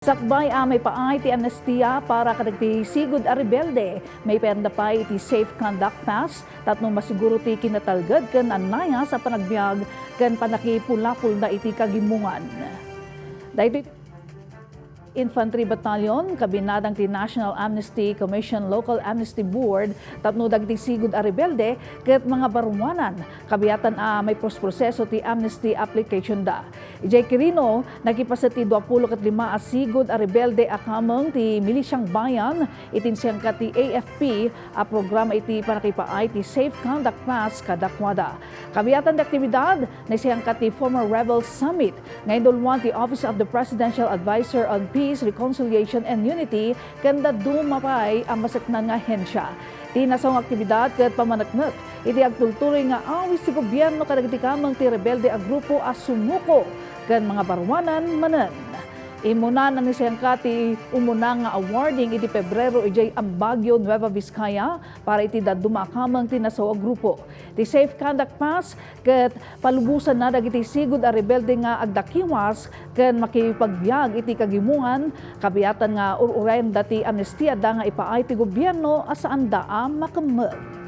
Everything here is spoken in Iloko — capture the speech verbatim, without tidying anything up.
Sakbay a maipaay ti amnestia para kadagiti sigud a rebelde, maipayanda pay iti Safe Conduct Pass tapno masiguro ti kinatalged ken annayas a panagbiag ken pannakipulapolda iti kagimongan. Daytoy Infantry Battalion, kabinadang ti National Amnesty Commission Local Amnesty Board, tapno dagiti sigud a rebelde ket mga baruanan, kabiatan a maiprosproseso ti amnesty application da. Idiay Quirino, nakipaset ti dua pulo ket lima a sigud a rebelde a kameng ti Milisiang Bayan, iti naisayangkat ti A F P a programa iti panakipaay ti Safe Conduct Pass kadakuada. Kabiatan ti aktibidad, naisayangkat ti Former Rebels Summit, nga inulwan ti Office of the Presidential Advisor on Peace, Reconciliation, and Unity ken dadduma pay a maseknan nga ahensya. Ti nasao nga aktibidad ket pammaneknek iti agtultuloy nga awis ti gobierno kadagiti kameng ti rebelde a grupo a sumuko ken mga baruanan manen. Immuna a naisayangkat ti umuna nga awarding iti Pebrero idiay Baguio, Nueva Vizcaya para iti dadduma a kameng ti nasao a grupo. Ti Safe Conduct Pass ket palubosanna dagiti sigud a rebelde nga agdakiwas ken makipagbiag iti kagimongan, kabiatan nga ur-urayenda ti amnestiada nga ipaay ti gobierno a saanda a makemmeg.